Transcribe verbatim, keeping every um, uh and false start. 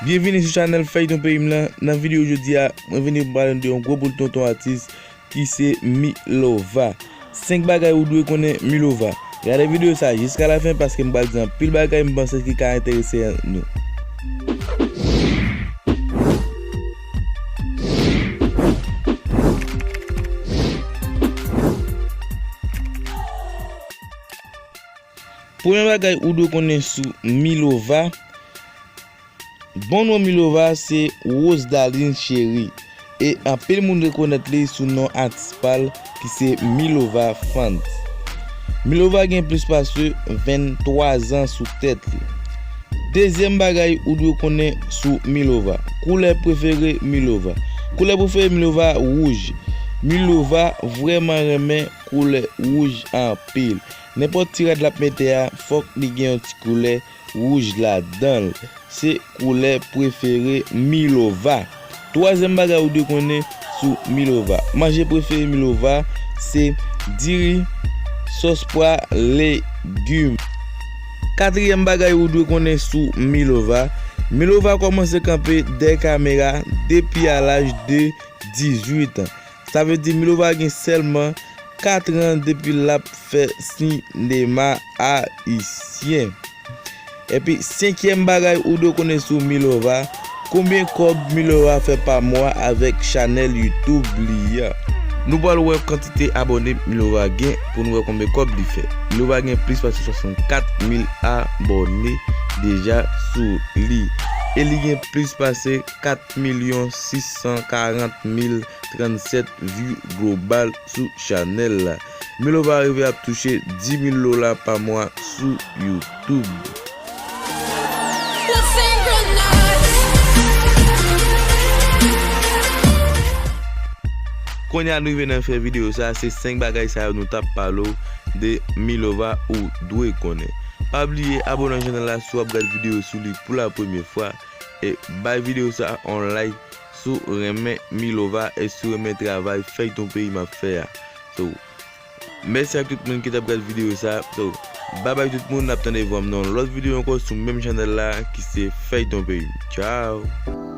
Byenvini sou chanèl Fèyton Peyi m lan. Nan videyo jodi a, mwen vini pou m pale de yon gwo boul tonton atis ki se Milova. Senk bagay ou dwe konnen Milova. Gade videyo sa a jiska lafen paske m pral di anpil bagay m panse ki ka enterese nou. Premye bagay ou dwe konnen sou Milova. Bon non Milova se Rosedaline Cherie, e anpil moun rekonèt li sou non atis pa l ki se Milova Fans. Milova gen plis pase venntwa zan sou tèt li. Dezyèm bagay ou dwe konnen sou Milova, koulè prefere Milova. Koulè prefere Milova wouj. Milova vrèman renmen koulè wouj anpil. Nenpòt ti rad l ap mete a, fòk li gen yon ti koulè wouj ladan l. Se koulè prefere Milova. Twazyèm bagay ou dwe konnen sou Milova. Manje prefere Milova se diri, sòs pwa, legim. Katriyèm bagay ou dwe konnen sou Milova. Milova kòmanse kanpe dèyè kamera depi a laj de dizuit an. Sa vle di Milova gen sèlman kat an depi l ap fè sinema ayisyen. Epi senkyèm bagay ou dwe konnen sou Milova, konbyen kòb Milova fè pa mwa avèk chanèl YouTube li a. Nou pral wè kantite abòne Milova gen pou n wè konbyen kòb li fè. Milova gen plis pase swasannkat mil abòne deja sou li. E li gen plis pase kat milyon sis san karant mil trannsèt vi global sou chanèl la. Milova rive ap touche dis mil dola pa mwa sou YouTube. Kounye a nou rive nan fen videyo sa, se senk bagay sa yo nou t ap pale w de Milova ou dwe konnen. Pa bliye abòne nan chanèl la si w ap gade videyo sou li pou la premyè fwa, e bay videyo sa yon like si w renmen Milova e si w renmen travay Fèyton Peyi m ap fè a. So, mèsi ak tout moun ki t ap gade videyo sa. So, babay tout moun, n ap tande vwa m nan yon lòt videyo ankò sou menm chanèl la ki se Fèyton Peyi. Tchao!